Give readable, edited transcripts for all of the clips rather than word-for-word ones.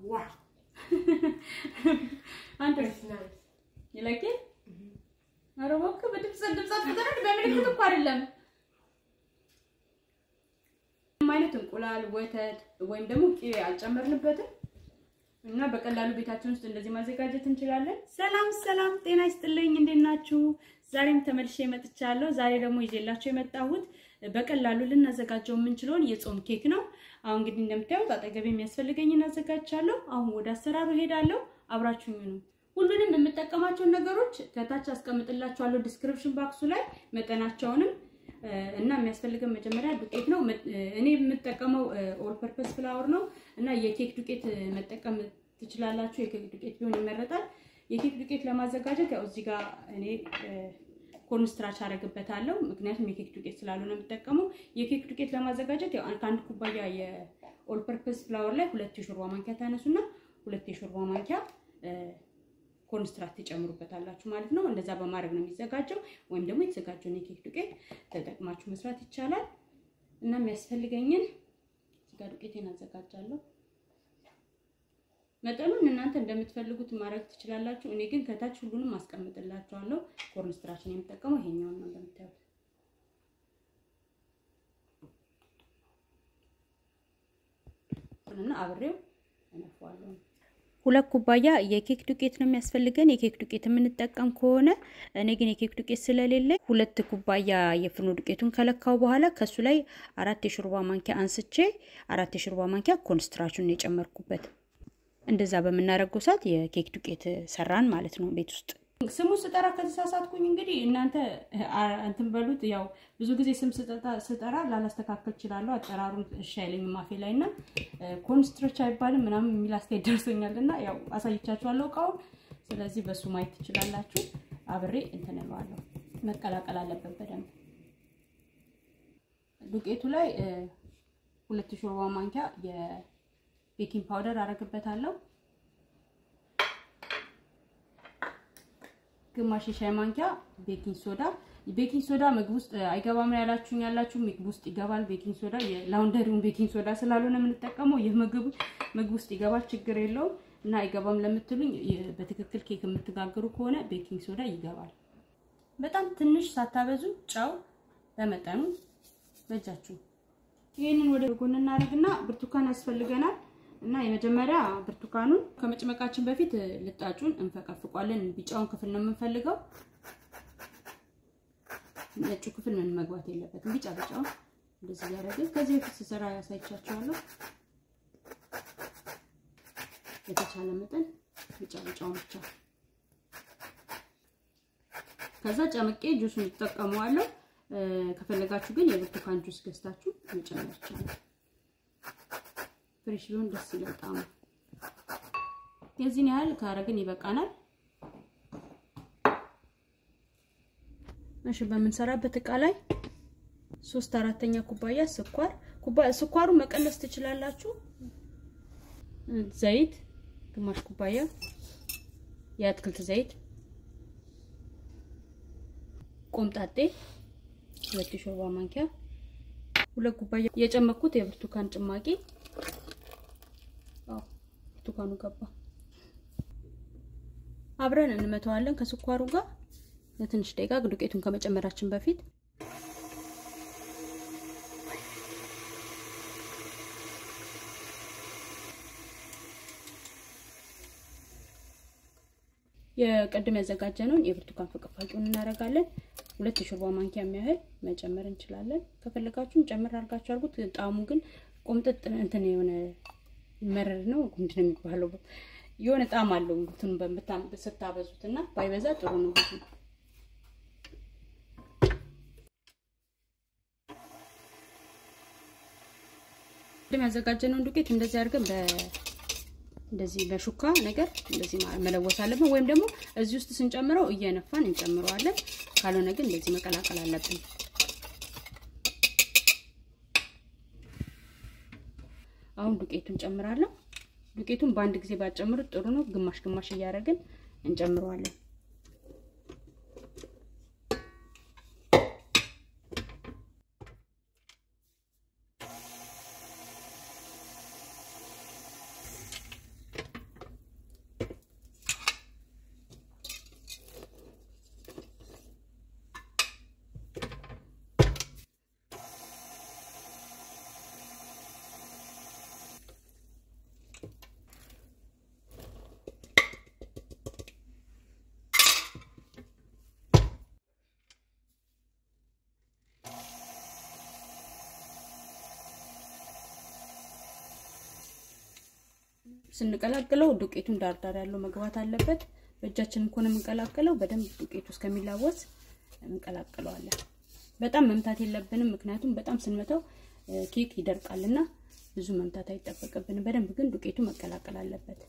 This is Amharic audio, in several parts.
Wow. አንተ It's nice. You like it? ኧረ እባክህ በድምፅ ድምፅ አትፈጥረን፣ በምልክት እኮ አይደለም። ምንም አይነት እንቁላል፣ ወተት ወይም ደግሞ ቅቤ አልጨመርንበትም እና በቀላሉ ቤታችን ውስጥ እንደዚህ ማዘጋጀት እንችላለን። ሰላም ሰላም፣ ጤና ይስጥልኝ። እንዴት ናችሁ? ዛሬም ተመልሼ መጥቻለሁ። ዛሬ ደግሞ ይዤላችሁ የመጣሁት በቀላሉ ልናዘጋጀው የምንችለውን የጾም ኬክ ነው። አሁን እንግዲህ እንደምታዩት አጠገቤ የሚያስፈልገኝን አዘጋጅቻለሁ። አሁን ወደ አሰራሩ እሄዳለሁ። አብራችሁኝ ነው። ሁሉንም የምጠቀማቸውን ነገሮች ከታች አስቀምጥላችኋለሁ description box ኡ ላይ መጠናቸውንም እና የሚያስፈልገን መጀመሪያ ዱቄት ነው። እኔ የምጠቀመው all purpose flour ነው እና የኬክ ዱቄት መጠቀም ትችላላችሁ። የኬክ ዱቄት ቢሆን ይመረጣል። የኬክ ዱቄት ለማዘጋጀት ያው እዚህ ጋር እኔ cornstarch አደርግበታለሁ፣ ምክንያቱም የኬክ ዱቄት ስላልሆነ የምጠቀመው። የኬክ ዱቄት ለማዘጋጀት ያው ከአንድ ኩባያ የ all purpose flour ላይ 2 የሾርባ ማንኪያ ታነሱና 2 የሾርባ ማንኪያ cornstarch ትጨምሩበታላችሁ ማለት ነው። እንደዛ በማድረግ ነው የሚዘጋጀው። ወይም ደግሞ የተዘጋጀውን የኬክ ዱቄት ተጠቅማችሁ መስራት ይቻላል። እና የሚያስፈልገኝን እዚህ ጋር ዱቄቴን አዘጋጃለሁ። መጠኑን እናንተ እንደምትፈልጉት ማድረግ ትችላላችሁ። እኔ ግን ከታች ሁሉንም አስቀምጥላችኋለሁ። cornstarch ን የምጠቀመው ይሄኛውን ነው እንደምታዩት። እና አብሬው እነፋዋለሁ። 2 ኩባያ የኬክ ዱቄት ነው የሚያስፈልገን። የኬክ ዱቄት የምንጠቀም ከሆነ እኔ ግን የኬክ ዱቄት ስለሌለ 2 ኩባያ የፍርኖ ዱቄቱን ከለካው በኋላ ከሱ ላይ 4 የሾርባ ማንኪያ አንስቼ 4 የሾርባ ማንኪያ cornstarch ኡን የጨመርኩበት። እንደዛ በምናደርገው ሰዓት የኬክ ዱቄት ሰራን ማለት ነው ቤት ውስጥ። ስሙ ስጠራ ከተሳሳትኩኝ እንግዲህ እናንተ እንትን በሉት። ያው ብዙ ጊዜ ስም ስጠራ ላላስተካከል እችላለሁ። አጠራሩን እሺ አይለኝም አፌ ላይ እና cornstarch አይባልም ምናምን የሚል አስተያየት ደርሶኛልና ያው አሳይቻችኋለሁ እቃውን። ስለዚህ በሱ ማየት ትችላላችሁ። አብሬ እንትን እለዋለሁ። መቀላቀል አለበት በደንብ። ዱቄቱ ላይ 2 ሾርባ ማንኪያ የ baking powder አደርግበታለሁ። ግማሽ የሻይ ማንኪያ baking soda። Baking soda ምግብ ውስጥ አይገባም ያላችሁኝ ያላችሁ ምግብ ውስጥ ይገባል። Baking soda የ laundry ውን baking soda ስላልሆነ የምንጠቀመው ይህ ምግብ ውስጥ ይገባል፣ ችግር የለውም። እና አይገባም ለምትሉኝ በትክክል ኬክ የምትጋግሩ ከሆነ baking soda ይገባል። በጣም ትንሽ ሳታበዙ ጨው በመጠኑ በእጃችሁ። ይሄንን ወደ ጎን እናደርግና ብርቱካን ያስፈልገናል። እና የመጀመሪያ ብርቱካኑን ከመጭመቃችን በፊት ልጣጩን እንፈቀፍቋለን። ቢጫውን ክፍል ነው የምንፈልገው። ነጩ ክፍል ምን መግባት የለበትም። ቢጫ ቢጫውን እንደዚህ ያደረግን ከዚህ በፊት ስሰራ ያሳይቻችኋለሁ። የተቻለ መጠን ቢጫ ቢጫውን ብቻ። ከዛ ጨምቄ ጁሱን እጠቀመዋለሁ። ከፈለጋችሁ ግን የብርቱካን ጁስ ገዝታችሁ መጨመር ይቻላል። Fresh ቢሆን ደስ ይላል ጣዕሙ። የዚህን ያህል ካረግን ይበቃናል። እሺ በምንሰራበት እቃ ላይ 3/4 ኩባያ ስኳር፣ ስኳሩን መቀነስ ትችላላችሁ። ዘይት ግማሽ ኩባያ የአትክልት ዘይት፣ ቆምጣጤ 2 ሾርባ ማንኪያ፣ 2 ኩባያ የጨመኩት የብርቱካን ጭማቂ። አዎ ብርቱካኑ ገባ። አብረን እንመተዋለን ከስኳሩ ጋር ለትንሽ ደቂቃ ዱቄቱን ከመጨመራችን በፊት። የቀድም ያዘጋጀነውን የብርቱካን ፍቅፋቂውን እናደርጋለን። 2 የሾርባ ማንኪያ የሚያህል መጨመር እንችላለን። ከፈለጋችሁም ጨምር አድርጋችሁ አድርጉት። ጣዕሙ ግን ቆምጥጥ እንትን የሆነ መረር ነው ምንድን ነው የሚባለው? የሆነ ጣዕም አለው እንትኑ ስታበዙትና ባይበዛ ጥሩ ነው። ብዙ ያዘጋጀነውን ዱቄት እንደዚህ አድርገን እንደዚህ በሹካ ነገር እንደዚህ መለወስ አለብን። ወይም ደግሞ እዚህ ውስጥ ስንጨምረው እየነፋን እንጨምረዋለን። ካልሆነ ግን እንደዚህ መቀላቀል አለብን። አሁን ዱቄቱን ጨምራለሁ። ዱቄቱን በአንድ ጊዜ ባጨምሩት ጥሩ ነው። ግማሽ ግማሽ እያደረግን እንጨምረዋለን። ስንቀላቅለው ዱቄቱን ዳርዳር ያለው መግባት አለበት። በእጃችን እንኳን የምንቀላቅለው በደንብ ዱቄቱ እስከሚላወስ እንቀላቅለዋለን። በጣም መምታት የለብንም፣ ምክንያቱም በጣም ስንመታው ኬክ ይደርቃልና ብዙ መምታት አይጠበቅብንም። በደንብ ግን ዱቄቱ መቀላቀል አለበት።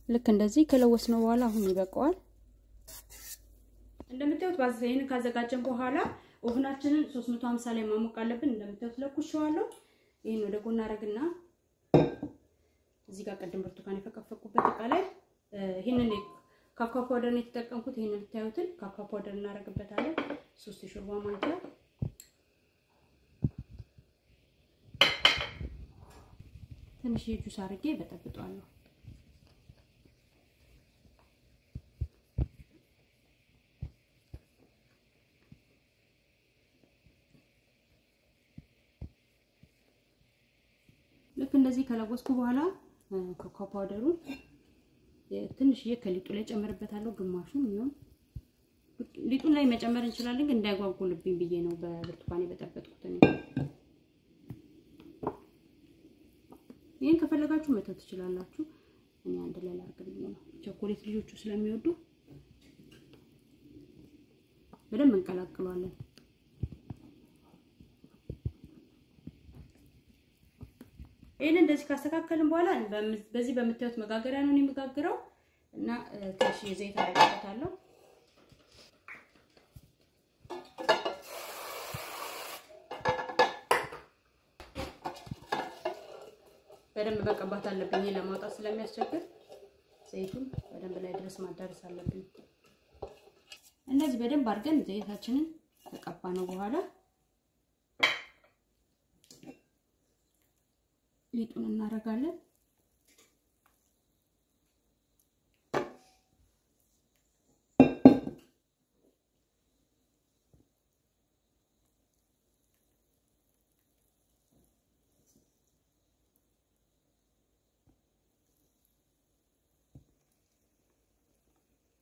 ልክ እንደዚህ ከለወስነው በኋላ አሁን ይበቃዋል። እንደምታዩት ባዘይን ካዘጋጀን በኋላ oven ኣችንን 350 ላይ ማሞቅ አለብን። እንደምታዩት ለኩሼዋለሁ። ይሄን ወደ ጎን አረግና እዚህ ጋር ቀደም ብርቱካን የፈቀፈቁበት እቃ ላይ ይሄንን cocoa powder ነው የተጠቀምኩት። ይሄንን የምታዩትን cocoa powder እናረግበታለን። 3 የሾርባ ማንኪያ ትንሽ ጁስ አድርጌ በጠብጠዋለሁ። ልክ እንደዚህ ከለወስኩ በኋላ cocoa powder ኡን ትንሽዬ ከሊጡ ላይ ጨምርበታለሁ። ግማሹን ይሁን ሊጡን ላይ መጨመር እንችላለን፣ ግን እንዳይጓጉልብኝ ብዬ ነው በብርቱካን የበጠበጥኩት እኔ። ይሄን ከፈለጋችሁ መተው ትችላላችሁ። እኔ አንድ ላይ ላድርግ ብዬ ነው። ቸኮሌት ልጆቹ ስለሚወዱ በደንብ እንቀላቅለዋለን። ይሄን እንደዚህ ካስተካከልን በኋላ በዚህ በምታዩት መጋገሪያ ነው የሚጋግረው እና ትንሽ ዘይት አደርግበታለሁ። በደንብ መቀባት አለብኝ ለማውጣት ስለሚያስቸግር ዘይቱን በደንብ ላይ ድረስ ማዳረስ አለብኝ። እንደዚህ በደንብ አድርገን ዘይታችንን ከቀባነው በኋላ ሊጡን እናደርጋለን።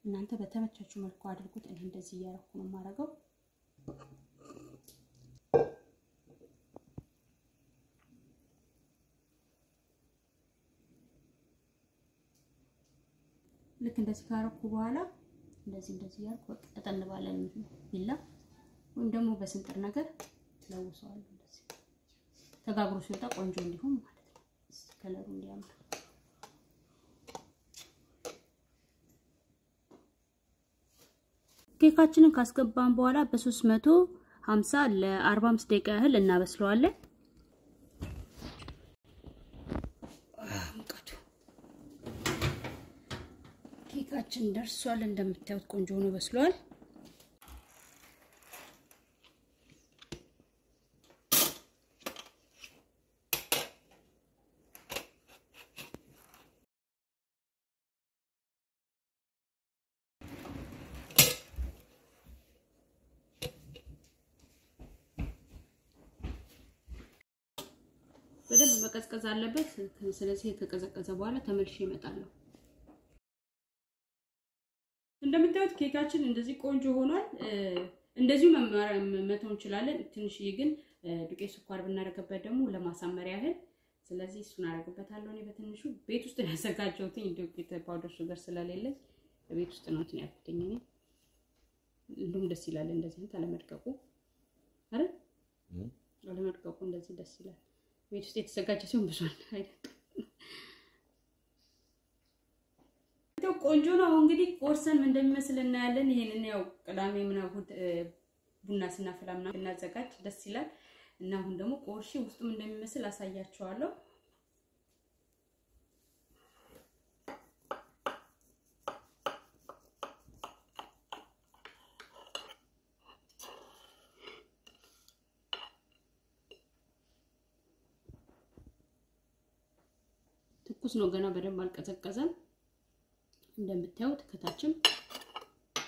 እናንተ በተመቻችሁ መልኩ አድርጉት። እኔ እንደዚህ እያደረኩ ነው የማደርገው። ልክ እንደዚህ ካረኩ በኋላ እንደዚህ እንደዚህ እያልኩ ቀጠን ባለ ቢላ ወይም ደግሞ በስንጥር ነገር ለውሰዋለሁ። እንደዚህ ተጋግሮ ሲወጣ ቆንጆ እንዲሆን ማለት ነው፣ ከለሩ እንዲያምር። ኬካችንን ካስገባን በኋላ በ350 ለ45 ደቂቃ ያህል እናበስለዋለን። ሙቀቱ ኬካችን ደርሷል። እንደምታዩት ቆንጆ ሆኖ በስሏል። በደንብ መቀዝቀዝ አለበት። ስለዚህ ከተቀዘቀዘ በኋላ ተመልሼ እመጣለሁ። እንደምታዩት ኬካችን እንደዚህ ቆንጆ ሆኗል። እንደዚሁ መተው እንችላለን። ትንሽዬ ግን ዱቄት ስኳር ብናደርግበት ደግሞ ለማሳመር ያህል፣ ስለዚህ እሱን አደርግበታለሁ እኔ በትንሹ። ቤት ውስጥ ነው ያዘጋጀሁት፣ ዱቄት powder sugar ስለሌለ ቤት ውስጥ ነው እንትን ያልኩት እኔ። እንደውም ደስ ይላል እንደዚህ አለመድቀቁ አይደል? አለመድቀቁ እንደዚህ ደስ ይላል። ቤት ውስጥ የተዘጋጀ ሲሆን ብዙ አይደለም። ቆንጆ ነው። እንግዲህ ቆርሰን ምን እንደሚመስል እናያለን። ይሄንን ያው ቅዳሜ ምናምን ቡና ስናፈላ ምናምን እናዘጋጅ ደስ ይላል። እና አሁን ደግሞ ቆርሼ ውስጡ ምን እንደሚመስል አሳያችኋለሁ። ትኩስ ነው ገና በደንብ አልቀዘቀዘም። እንደምታዩት ከታችም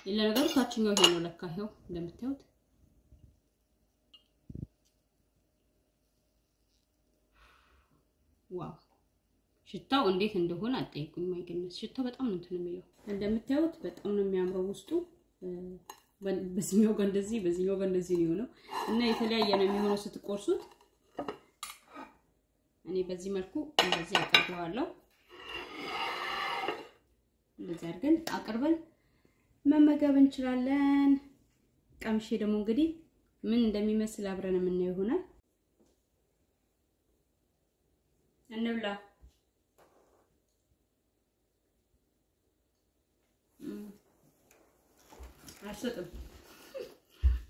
ለነገሩ ታችኛው ይሄ ነው ለካ። ይሄው እንደምታዩት wow ሽታው እንዴት እንደሆነ አትጠይቁኝ። My goodness ሽታው በጣም ነው እንትን የሚለው። እንደምታዩት በጣም ነው የሚያምረው ውስጡ። በዚህኛው ጋር እንደዚህ፣ በዚህኛው ጋር እንደዚህ ነው የሆነው እና የተለያየ ነው የሚሆነው ስትቆርሱት። እኔ በዚህ መልኩ እንደዚህ አቀርበዋለሁ። እንደዚህ አድርገን አቅርበን መመገብ እንችላለን። ቀምሼ ደግሞ እንግዲህ ምን እንደሚመስል አብረን የምናየው ይሆናል። እንብላ። አልሰጥም።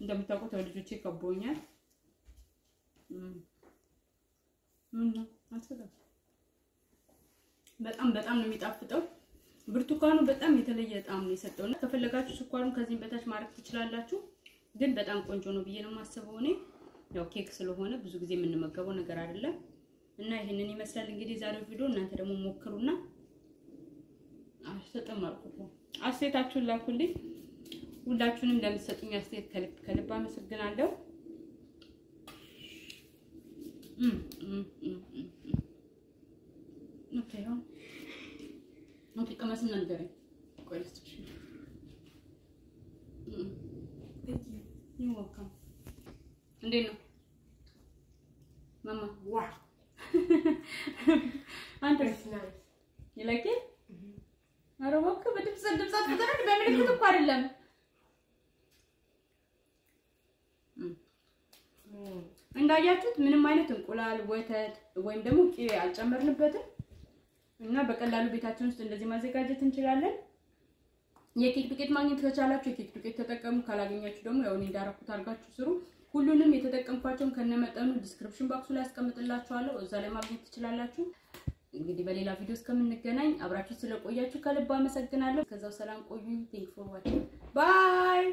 እንደምታውቁት ልጆቼ ከቦኛል። ምን ነው አልሰጥም። በጣም በጣም ነው የሚጣፍጠው። ብርቱካኑ በጣም የተለየ ጣዕም ነው የሰጠው። ከፈለጋችሁ ስኳሩን ከዚህም በታች ማድረግ ትችላላችሁ። ግን በጣም ቆንጆ ነው ብዬ ነው የማስበው እኔ። ያው ኬክ ስለሆነ ብዙ ጊዜ የምንመገበው ነገር አይደለም እና ይሄንን ይመስላል እንግዲህ ዛሬው ቪዲዮ። እናንተ ደግሞ ሞክሩና አልሰጥም አልኩት። አስተያየታችሁን ላኩልኝ። ሁላችሁንም ለምትሰጡኝ አስተያየት ከልብ ከልብ አመሰግናለሁ። Okay okay፣ ቅመስና ንገረኝ። ቆይ ልስጥሽ። Thank you. You're welcome። እንዴት ነው ማማ? Wow. አንተስ? It's nice. You like it? ኧረ እባክህ በድምፅ ድምፅ አጥፍተናል። በምልክት እኮ አይደለም። እንዳያችሁት ምንም አይነት እንቁላል፣ ወተት ወይም ደግሞ ቅቤ አልጨመርንበትም እና በቀላሉ ቤታችን ውስጥ እንደዚህ ማዘጋጀት እንችላለን። የኬክ ዱቄት ማግኘት ከቻላችሁ የኬክ ዱቄት ተጠቀሙ። ካላገኛችሁ ደግሞ ያው እኔ እንዳረኩት አድርጋችሁ ስሩ። ሁሉንም የተጠቀምኳቸውን ከነመጠኑ description box ኡ ላይ አስቀምጥላችኋለሁ። እዛ ላይ ማግኘት ትችላላችሁ። እንግዲህ በሌላ ቪዲዮ እስከምንገናኝ አብራችሁ ስለቆያችሁ ከልብ አመሰግናለሁ። ከዛው ሰላም ቆዩ። Thank for watching, bye.